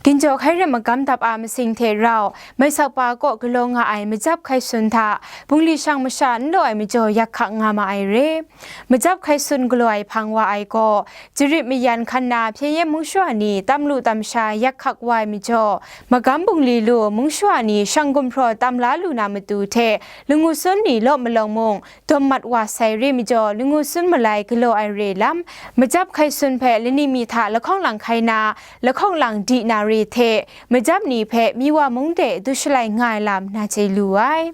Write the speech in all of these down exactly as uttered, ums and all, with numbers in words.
Ginjaw hkai rem magam dap a masing hte rau, mai sakpa kaw galaw nga ai majap hkai sun hta, bungli shang masha n law ai majaw yak hkak nga ma ai re. Majap hkai sun galaw ai hpang wa ai gaw, jarit mayan hkan na hpyen yen mung shawa ni tam lu tam sha yak hkak wa ai majaw, magam bungli lu mung shawa ni shang gumhpraw tam la lu na matu hte, langu sun ni law malawng mung, dawm mat wa sai re majaw, langu sun malai galaw ai re lam, majap hkai sun hpe lani mi hta lahkawng lang hkai na, lahkawng lang di na re hte, majap ni hpe mi wa mung de du shalai nga ai lam na chye lu ai.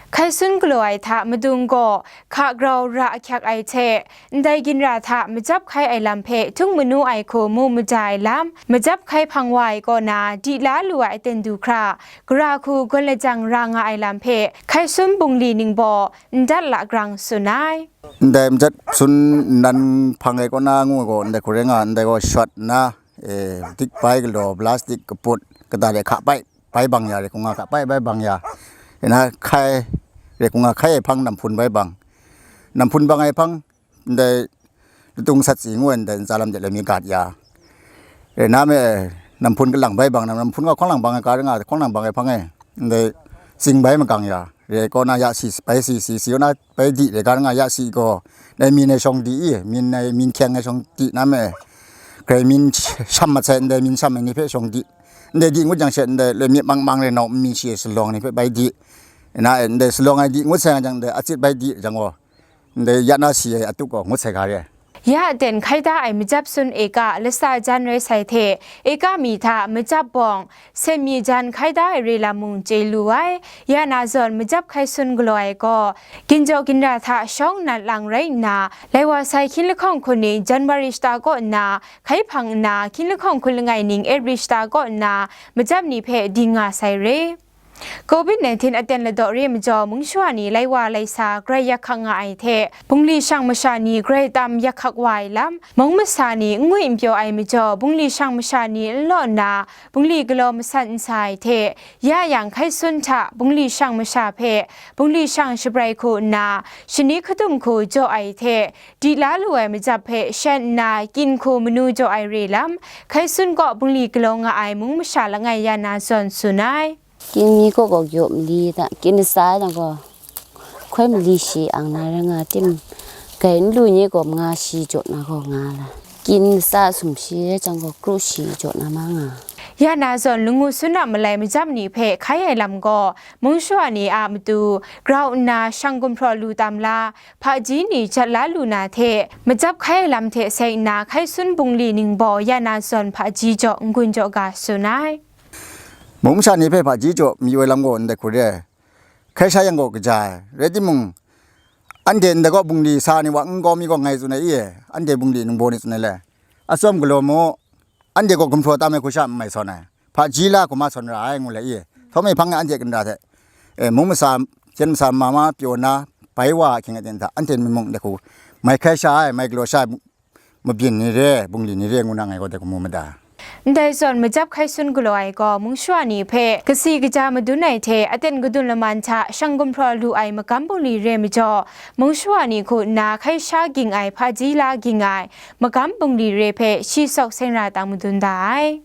Hkai sun galaw ai hta madung gaw, hka grau ra ahkyak ai hte, ndai ginra hta majap hkai ai lam hpe htung manu ai hku mu maja ai lam, majap hkai hpang wa ai kaw na di la lu ai aten du hkra, gara hku gawn lajang ra nga ai lam hpe, hkai sun bungli ningbaw, n dat la grang tsun ai. Ndai majap sun nnan hpang ai kaw na ngu ai gaw, ndai hku rai nga, ndai gaw shawt nna, e, dik bai galaw, plastic kaput, kata de hka bai, bai bang ya, re hku nga hka bai, bai bang ya. E na hkai, re hku nga hkai ai hpang, namhpun bai bang. Namhpun bang ai hpang, ndai lutung sat si ngu ai, ndai ntsa lam de lai mi gat ya. Re na me, namhpun kalang bai bang, namhpun ga hkawng lang bang ai ka rai nga, hkawng lang bang ai hpang e, ndai tsing bai magang ya. Re kaw na ya si, bai si, si, si kaw na bai di re ga nga ya si gaw, dai min ai shawng di i, min ai, min hkyeng ai shawng di na me, grai min sham mat sai ndai min sham ai ni hpe shawng di, ndai di ngut jang she ndai le myit mang mang re nau nmi shi ai salawng ni hpe bai di, na e ndai salawng ai di ngut sai nga jang, ndai atsit bai di jang gaw, ndai ya na si ai atuk gaw ngut sai ga re. Ya aten hkai da ai majap sun eka lasa jan rai sai hte, eka mi hta majap bawng, sen mi jan hkai da ai re lam mung chye lu ai. Ya na zawn majap hkai sun galaw ai gaw, ginjaw ginra hta shawng nnan lang rai nna, lai wa sai hkying lahkawng hku ning January shata kaw nna, hkai hpang nna, hkying lahkawng hku langai ning April shata kaw nna, majap ni hpe ding nga sai re. Covid nineteen aten ladaw re majaw, mung shawa ni lai wa lai sa grai yak hkak nga ai hte, bungli shang masha ni grai tam yak hkak wa ai lam, mung masa ni n ngwi n pyaw ai majaw, bungli shang masha ni n law nna, bungli galaw masan n sa ai hte, ya yang hkai sun hta bungli shang masha hpe, bungli shang shabrai hku nna, shani hkadum hku jaw ai hte, di la lu ai majap hpe shan nna, kyin hku manu jaw ai re lam, hkai sun kaw bungli galaw nga ai mung masha langai ya na zawn tsun ai. Kyin mi kaw gaw gyaw mali da, kyin asa ai jang gaw, hkoi mali shi ang na rai nga tim, gai n lu nye gaw manga shi jaw na gaw nga la, kyin asa sum shi rai jang gaw, kru shi jaw na ma nga. Ya na zawn, langu sun a malai majap ni hpe hkai ai lam gaw, mung shawa ni a matu grau nna shang gumhpraw lu tam la, hpaji ni jat la lu na hte, majap hkai ai lam hte seng nna, hkai sun bungli ningbaw ya na zawn hpaji jaw n-gun jaw ga tsun ai. Mung masha ni hpe hpaji jaw mayu ai lam gaw ndai hku re ai. Hkai sha yang gaw kaja ai, rai timung, anhte ndai kaw bungli sa ni wa n kau mi gaw ngai tsun ai i, anhte bungli ningbaw ni tsun ai le, atsawm galaw mu, anhte gaw gumhpraw tam ai hku sha n mai sawn ai, hpaji la hku ma sawn ra ai, ngu le i, htawm e hpang e anhte a hkra hte, e, mung masa, hpyen masa ma ma pyaw na, bai wa ahkying aten hta, anhte mi mung ndai hku mai hkai sha ai, mai galaw sha ai, mabyin ni re, bungli ni re ngu na ngai gaw dai hku mu mada. Ndai zawn, majap hkai sun galaw ai gaw, mung shawa ni hpe kasi kaja madun ai hte aten kadun laman hta shang gumhpraw lu ai magam bungli re majaw, mung shawa ni hku nna hkai sha ging ai, hpaji la ging ai, magam bungli re hpe shi sawk seng ra tang madun da ai.